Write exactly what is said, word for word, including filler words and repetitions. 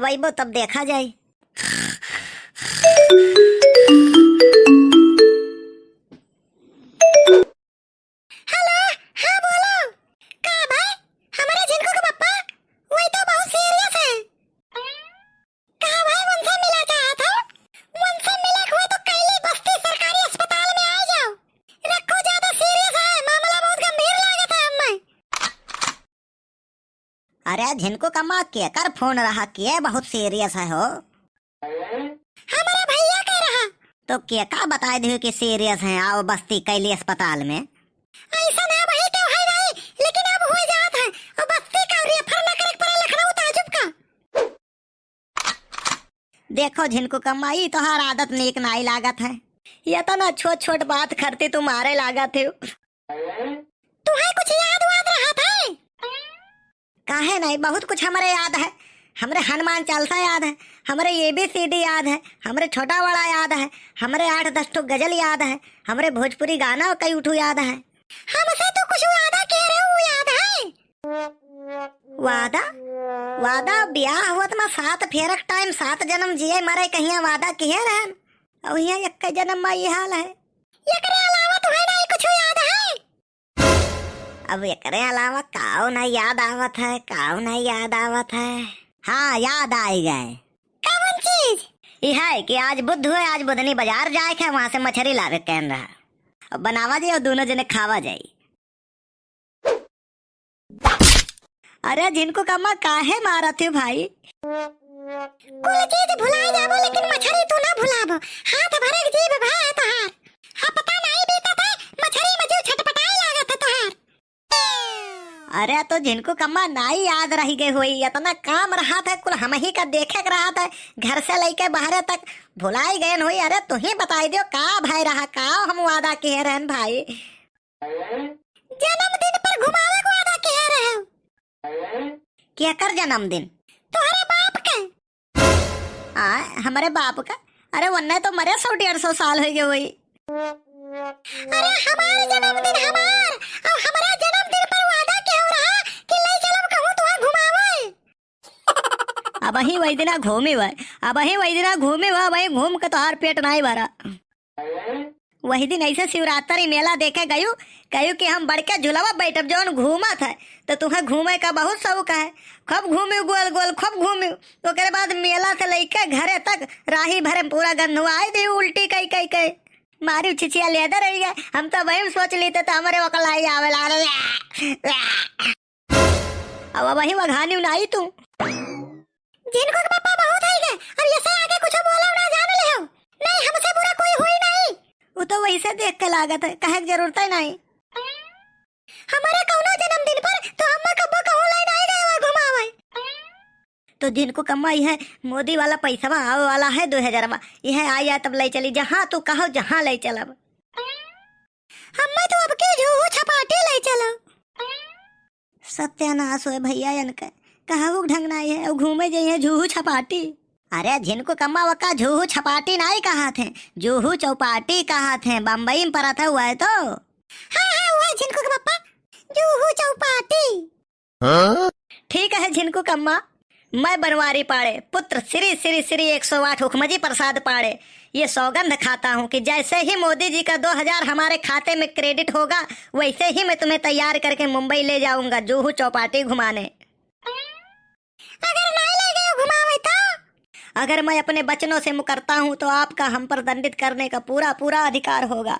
वही वो तब देखा जाए। हेलो, हाँ बोलो। का भाई, हमरे झिनकू के पप्पा, वही तो बहुत सीरियस है। का भाई, उनसे मिला चाहत हो? उनसे मिले के हुए तो कैली बस्ती सरकारी अस्पताल में आ जाओ। रखो, ज्यादा सीरियस है, मामला बहुत गंभीर लागत है हमें। अरे झिनकू कम्मा, केकर फोन रहा, के बहुत सीरियस है हो? हमारे भैया के रहा। तो केका बताए दियो कि सीरियस है, आओ बस्ती कैली अस्पताल में। ऐसा ना भाई, क्यों है नहीं, लेकिन अब हो जात है, और बस्ती का रेफर न करे पड़े लखनऊ ताजुब का। देखो झिनकू कम्मा, ई तोहार आदत नीक नाई लागत है। ये तो ना छोट छोट बात करती तू मारे लागत हो। तुहे कुछ याद वाद रहत है? काहे नहीं, बहुत कुछ हमरे याद है। हमरे हनुमान चालीसा याद है, हमरे A B C D याद है, हमरे छोटा बड़ा याद है, हमरे आठ दस ठो गजल याद है, हमरे भोजपुरी गाना कई उठू याद है। हमसे तो कुछ वादा किहे रहे, उ याद है? वादा? वादा? ब्याह होत मा सात फेरक टाइम सात जन्म जिए मरे कहिया वादा किहे रहन? और यहाँ एक जन्म मा ये हाल है। एकरे अलावा तुहे नहीं कुछ याद है? अब एकरे अलावा काऊ नहीं याद आवत है, काऊ नहीं याद आवत है। हाँ, याद आई गए। कौन चीज? ई है कि आज बुध हुए, आज बुधनी बाजार जाए के, वहां से मछरी लावे कहन रहा। अब बनावा जाई और दोनों जने खावा जाई। अरे झिनकू कम्मा, काहे मारत हो भाई? कुल चीज भुलाए जाबो, लेकिन मछरी तू ना भुलाबो। हाथ भरे के जीभ भा है तोहार। हफ्ता नाई बीतत है, मछरी में जीव छटपटाए लागत है तोहार। अरे तो झिनकू कम्मा, नाई याद रह गए होई, इतना काम रहत है, कुल हमही का देखे के रहत है, घर से लेके बाहरे तक भुलाई गए होई। अरे तुही बताई दियो, का भाई रहा, का हम वादा किहे रहन भाई? जन्मदिन पर घुमावे को वादा किहे रहे। केकर जन्मदिन? तोहरे बाप के। आ, हमरे बाप का? अरे वन्ने तो मरे सौ डेढ़ सौ साल हो गए होई। अरे हमार जन्मदिन हमार, और हमरा जन्मदिन पर वादा किहे रहा कि ले चलब कहूँ तुहा घुमावे। अबहीं वही दिना घूमी हुआ, अबहीं वही दिना घूमी हुआ, वही घूम के तोहार पेट नाई भरा। वही दिन ऐसे शिवरात्रि मेला देखे गयू, कहू कि हम बड़के झुलवा बैठब जौन घूमत है, तो तुहे घूमे का बहुत शौक है। खूब घूमी गोल गोल, खूब घूमी। ओकरे बाद मेला से लइके घरे तक राही भरे में पूरा गंधुआई दी उल्टी कई कई के। मारी छिछिया लेदर रही है, हम तो वही में सोच ली तो हमरे वकलाई आवे लागल। अब वही वघानी नाई तू। झिनकू के पापा बहुत है गए, अब ये से आगे कुछ बोला ना जान ले हो। नहीं, हमसे बुरा कोई हुई नहीं। वो तो वैसे देख के लागत है, कहे के जरूरत ही नहीं। हमारे कौनो जन्मदिन पर तो हम कब्बो कहूँ ले नहीं गए हुआ घुमावे। तो झिनकू कम्मा, यह मोदी वाला पैसवा आवे वाला है दो हजारवा, यह आ जाए तब ले चली, जहाँ तू कहो जहाँ ले चलब। हम्मे तो अब के झूहू छपाटी ले चलो। सत्यानाश होए भैया इनके, कहू ढंग ना है, घूमे जाइए झूहू छपाटी। अरे झिनकू कम्मा, वका झूहू छपाटी नाई कहत हैं, जूहू चौपाटी कहत हैं, बम्बई में परत है हुआ है तो। हाँ, हाँ, हुआ है झिनकू के पप्पा, जूहू चौपाटी। हाँ? ठीक है झिनकू कम्मा, मैं बनवारी पाड़े पुत्र श्री श्री श्री एक सौ आठ हुक्मजी प्रसाद पाड़े ये सौगंध खाता हूँ कि जैसे ही मोदी जी का दो हजार हमारे खाते में credit होगा, वैसे ही मैं तुम्हें तैयार करके मुंबई ले जाऊंगा जूहू चौपाटी घुमाने। अगर नहीं ले गए घुमावे तो? अगर मैं अपने वचनों से मुकरता हूँ तो आपका हम पर दंडित करने का पूरा पूरा अधिकार होगा।